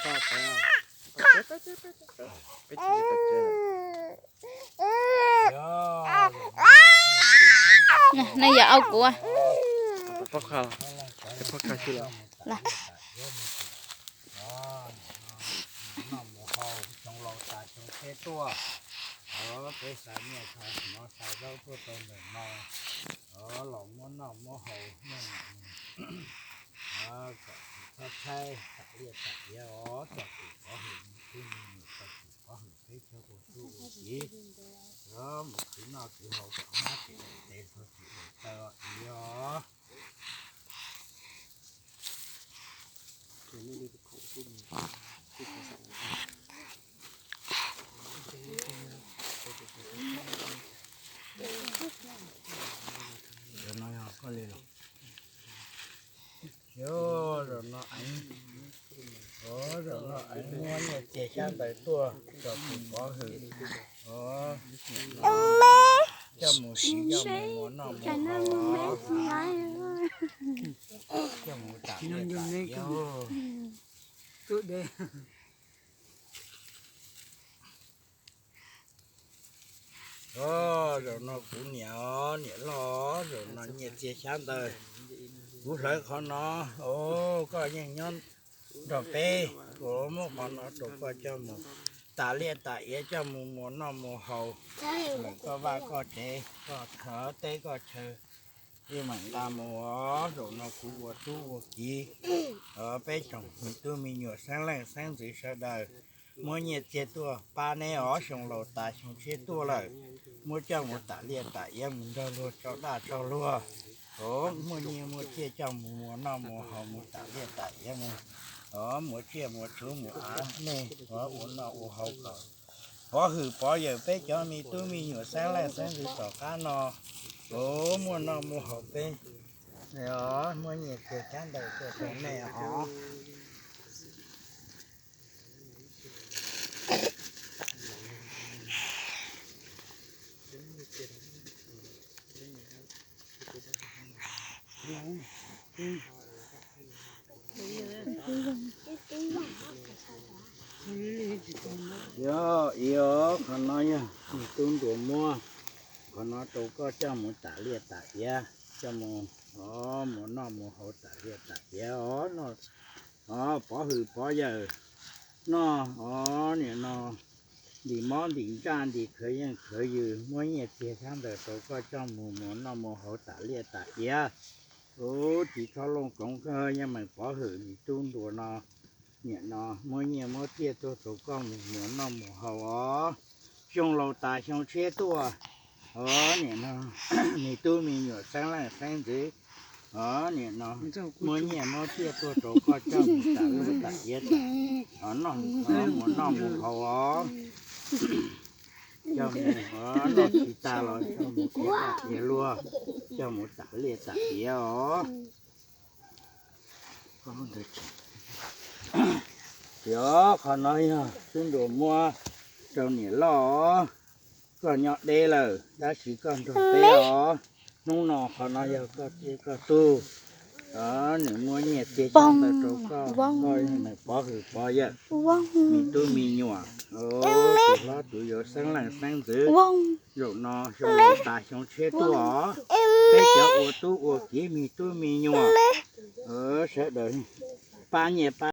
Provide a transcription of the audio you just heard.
Neb yog au kuv. Noj mus haus xyoo laus tas xyoo tshiab tuaj, peb xa nyiaj xa mov xa zaub tuaj rau ntawm no, los muab noj muab haus, kom tsis txhob tshaib, tam liaj tam iab os, txog tus pov hwm mus khwv mus, txog tus pov hwm peb cov ua tub ua kiv, mus khwv noj khwv haus kom hmab tes tes txog tsis ua taw os. Zaum no eev, zaum no eev muab nyiaj txiag xyab ntawv tuaj txog tus pov hwm, coj mus siv coj mus muas noj muas haus. Coj mus tam liaj tam iab. Zaum no kuv niam, niam loj, zaum no nyiaj txiag xyab ntawv kuv hlawv qhov no, koj yeej nyob nrog peb, kuv muab qhov no rau koj coj mus tam liaj tam iab, coj mus muas noj muas haus, lawm koj vaj koj tsev, koj teb koj chaw, yeej meem nqa mus os. Zaum no kuv ua tub ua kiv, peb tsoom me tub me nyuam xeeb leej xeeb ntxwv sawv daws muab nyiaj txiag tuaj pab neb os. Xyoo laus tas xyoo tshiab tuaj lawm, muab coj mus tam liaj tam iab mus nrog luag tso daj tso luag, muaj nyiaj muaj txiaj coj mus muas noj muas haus mus tam liaj tam iab mus, muas tsiaj muas txhuv mus av nej ua noj ua haus kom pov hwm pov yawm peb cov me tub me nyuam xeeb leej xeeb ntxwv tom qab no, muaj noj muaj haus peb os, muab nyiaj txiag xyab ntawv tuaj rau nej os. Yog, qhov no yog me tub nruas muab, qhov no rau koj coj mus tam liaj tam iab, coj mus muas noj muas haus tam liaj tam iab os. Pov hwm pov yawm noj os, nim no ntim mob ntim ntsaj ntim khawv yeej khawv yws, muab nyiaj txiag xyab ntawv rau koj coj mus muas noj muas haus tam liaj tam iab. Ub, tsis txhob looj koov kawg, yeej meem pov hwm me tub nruas no, nim no muab nyiaj muab txiaj tuaj rau koj mus muas noj muas haus os. Xyoo laus tas xyoo tshiab tuaj os, nim no me tub me nyuam xeeb leej xeeb ntxwv os, nim no muab nyiaj muab txiaj tuaj rau koj coj mus tam liaj tam iab, noj muas noj muas haus os. Coj mus noj tsis tas los coj mus khiav daj khiav luag, coj mus tam liaj tam iab os. Yog, qhov no yog tub nruas muab rau niam loj, koj nyob deb lawm tab sis koj nrog peb os. Hnub no qhov no yog koj tsiaj koj tug, nws muab nyiaj txiag xyab ntawv rau koj, koj yeej meem pov hwm pov yawm me tub me nyuam, tus hlob tus yau xeeb leej xeeb ntxwv. Zaum no xyoo laus tas xyoo tshiab tuaj os, peb cov ua tub ua kiv me tub me nyuam sawv daws pab nyiaj pab